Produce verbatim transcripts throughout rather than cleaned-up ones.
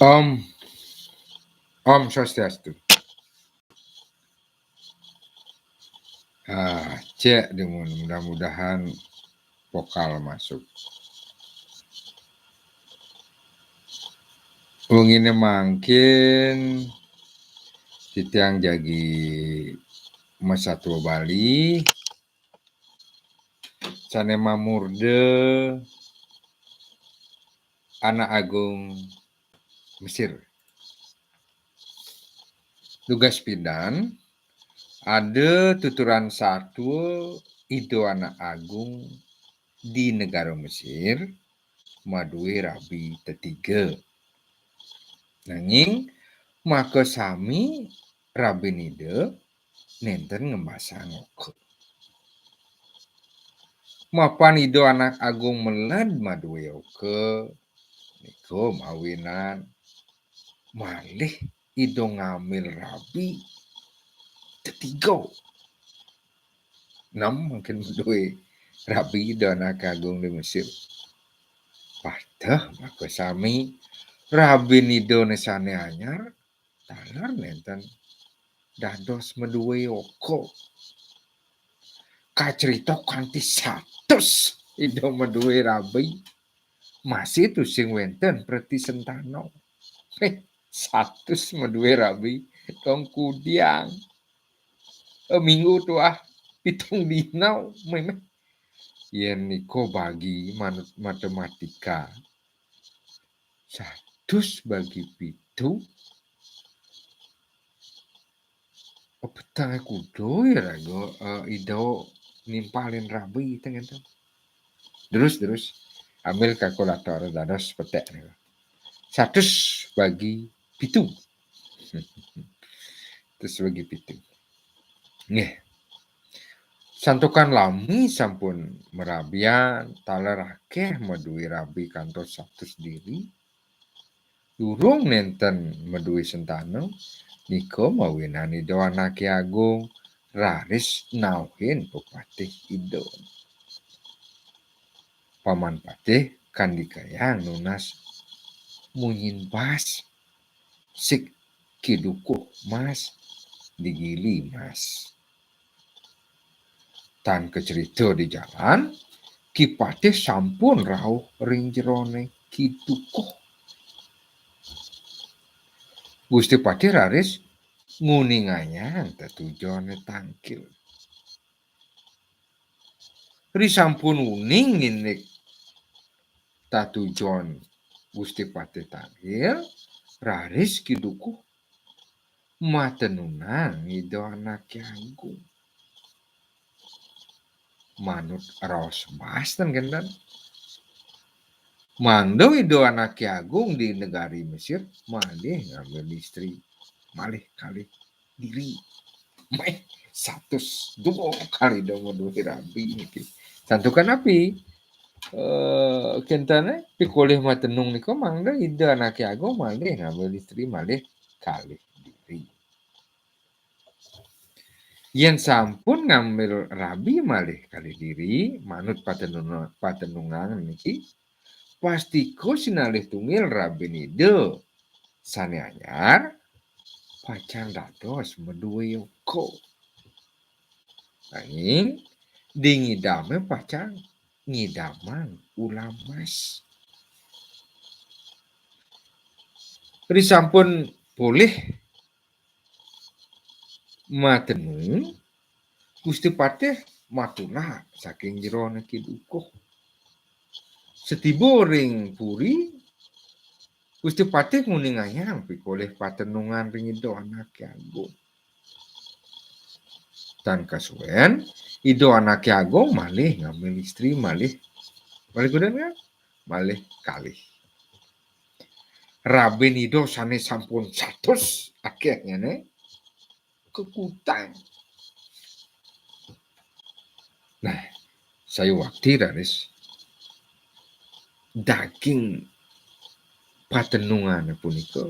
Om, Om Swastiastu. Ah, cek, mudah-mudahan vokal masuk. Wengi ne mangkin titiang jagi masatua Bali, sane mamurda Anak Agung Mesir. Dugas pidan, ada tuturan satua Ida Anak Agung di negara Mesir, madue rabi tetiga. Nanging makasami rabin Ida nenten ngembasang oka. Mapan Ida Anak Agung meled madue oka, nika mawinan malih Ida ngambil rabi tetiga. Nam mangkin madue rabi Ida Anak Agung di Mesir. Pateh makasami rabin Ida ne sane anyar, taler nenten dados madue oka. Kacerita kanti satus Ida madue rabi, masih tusing wenten preti sentana. Heh, satus madue rabi, tong kudiang. Eh, minggu tuah pitung dina, meh, meh. Yen nika bagi manut matematika, satus bagi pitu, petang kuda ya raga, eh, Ida nimpalin rabi tengah tu. Terus, terus. Ambil kalkulator, dados petek nih. Satus bagi pitu. Satus bagi pitu. Nggih. Santukan lami sampun marabian, taler akeh madue rabi kantos satus diri. Durung nenten madue sentana, nika mawinan Ida Anake Agung raris nauhin pepatih Ida. Paman Patih kandikayang nunas munyin bas, sik Ki Dukuh Mas, digili Mas. Tan kacerita di jalan, Ki Patih sampun rauh ring jerone Ki Dukuh. Gusti Patih raris nguningayang tetujone tangkil. Ri sampun uning indik tatujon Gusti Patih tangkil, raris Ki Dukuh matenunang Ida Anake Agung. Manut raos bas ten kenten. Mangda Ida Anake Agung di negari Mesir, malih ngambil istri, malih kalih diri. Meh, satus dua kali dong madue rabi niki. Santukan napi? Eh, kentene pikolih matenung nika mangda Ida Anake Agung malih ngambil istri malih kalih diri. Yen sampun ngambil rabi malih kalih diri, manut patenuna-, patenungan niki, pastika sinalih tunggil rabin Ida sane anyar, pacang dados madue yoga. Nanging, di ngidame pacang ngidamang ulam mas. Risampun polih matenung, Gusti Patih matulak saking jerone Ki Dukuh. Setiba ring puri, Gusti Patih nguningayang pikolih patenungan ring Ida Anake Agung. Tan kasuwen, Ida Anake Agung malih ngambil istri malih, malih kuda kan? Malih kalih. Rabin Ida sane sampun satus akehnyane kekutang. Nah, sayuwakti raris daging patenungane punika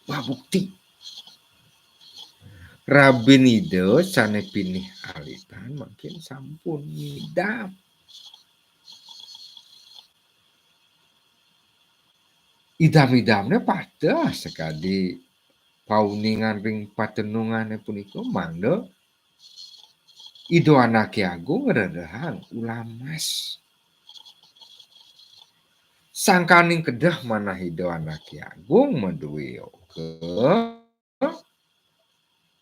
mabukti. Rabin Ida sane pinih alitan mangkin sampun ngidam. Idam-idamné pateh sakadi pauningan ring patenungané punika, mangda Ida Anaké Agung ngrerehang ulam mas. Sangkaning kedeh manah Ida Anaké Agung madué yoga,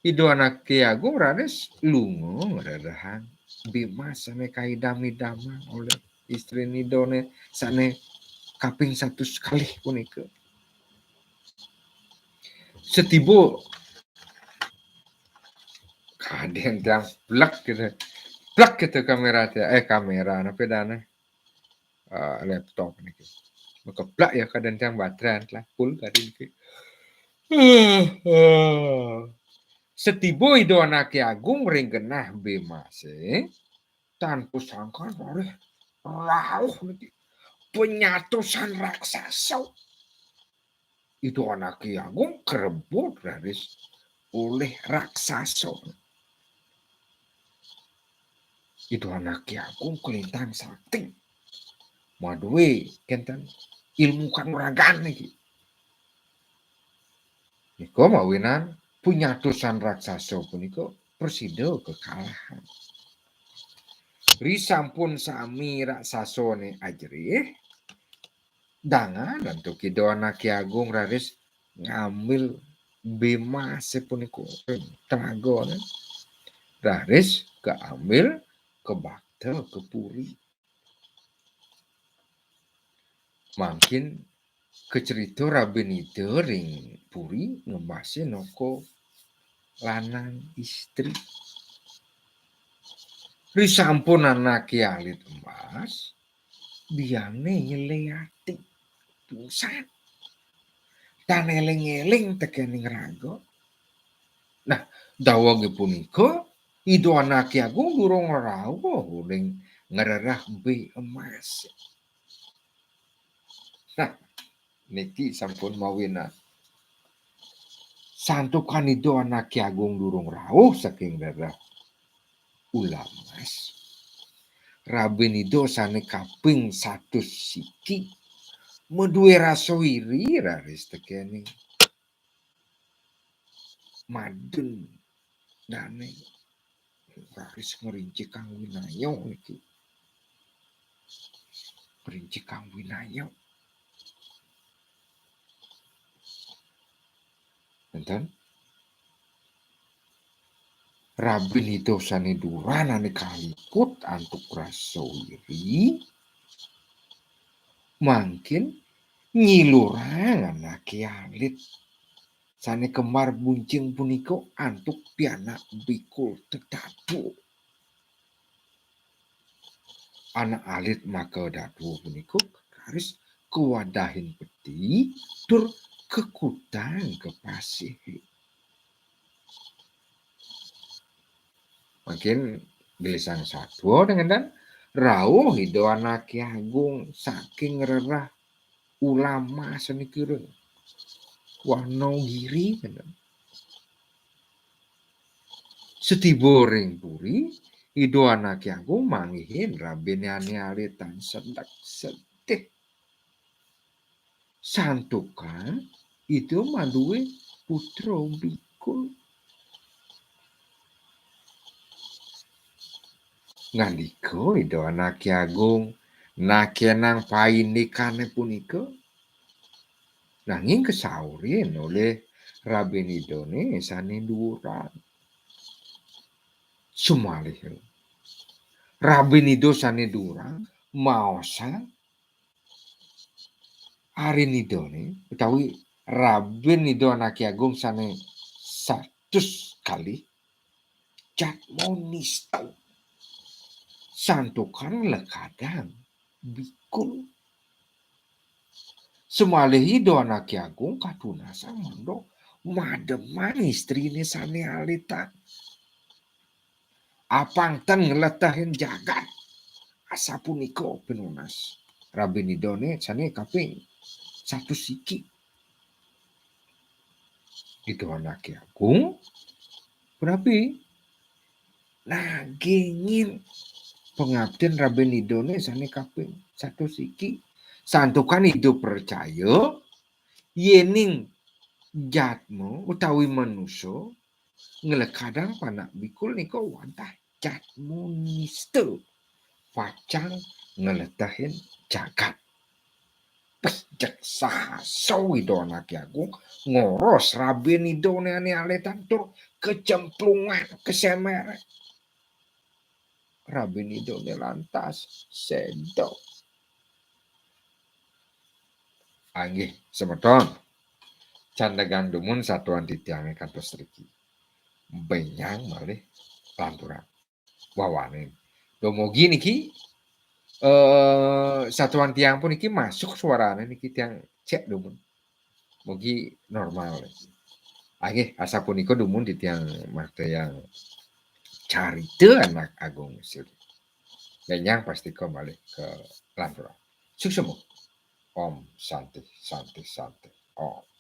Ida Anaké Agung raris lunga ngrerehang bé mas sané kaidam-idamang olih istri Idané sané kaping satus kalih punika. Setiba kadén tiang plek gitu. Plek gitu kamera tiang. Eh, kamera, napi dané? Eh, laptop niki. Makeplek ya, kadén tiang baterai telah full tadi niki. Setiba Ida Anaké Agung ring genah bé masé, tan pasangkan raris rauh niki panyatusan raksasa. Ida Anaké Agung karebut raris olih raksasa. Ida Anaké Agung kalintang sakti. Madué kénten ilmu kanuragan niki. Nika mawinan panyatusan raksasa punika prasida kakalahan. Risampun sami raksasané ajerih, dangan antuk Ida Anaké Agung raris ngambil bé masé punika, telagané. Raris kaambil kabakta ka puri. Mangkin kacerita rabin ida ring puri ngemasin naka lanang istri. Risampun anaké alit emas, biangné nyelé ati. Pingsan. Tan éling-éling tekéning raga. Nah, daweg punika, Ida Anaké Agung durung rauh uling ngrereh bé emas. Nah, niki sampun mawinan. Santukan Ida Anaké Agung durung rauh saking rereh ulam mas, rabin ida sané kaping satus siki madué rasa iri raris tekéning madun dané. Raris ngrincikang winaya niki. Ngrincikang winaya. Enten? Rabin ida sané duran ané kaliput antuk rasa iri, mangkin nyilurang anaké alit sané kembar buncing punika antuk pianak bikul dadua. Anak alit maka dadua punika raris kawadahin peti tur kakutang ka pasihé. Mangkin gelisang satua dengan dan rauh Ida Anaké Agung saking rereh ulam mas niki ring Wanagiri, kénten. Setiba ring puri, Ida Anaké Agung manggihin rabiné ané alit tan sedek sedih. Santukan ida madué putra bikul. Ngandika Ida Anaké Agung, nakénang paindikané punika, nanging kasaurin olih rabin idané sané duran. Sumalih rabin ida sané duran maosang arin idané, utawi rabin Ida Anaké Agung sané satus kalih, jadma nista. Santukan lekadang bikul. Sumalih Ida Anaké Agung katunasang mangda mademang istriné sané alitan. Apang ten ngletehin jagat. Asapunika pinunas rabin idané sané kaping satus siki. Ida Anaké Agung punapi? Nagingin pangaptin rabin idané sané kaping satus siki. Santukan ida pracaya Yéning jadma utawi manusa nglekadang panak bikul nika wantah jadma nista, pacang ngletehin jagat. Pih, jeg sahasa Ida Anaké Agung ngoros rabin Idané ané aletan tur kecemplungan ka seméré. Rabin Idané lantas séda. Inggih, semeton. Candegang dumun satuan titiangé kantos riki. Bénjang malih lanturang. Wawanin. Dumugi niki, eh, satuan tiang puniki masuk suarané niki tiang cek dumun. Mugi normal. Inggih, asapunika dumun titiang maktayang carita Anak Agung Silih. Bénjang pastika malih ka lanturang. Suksma. Om Santi, Santi, Santi. Om.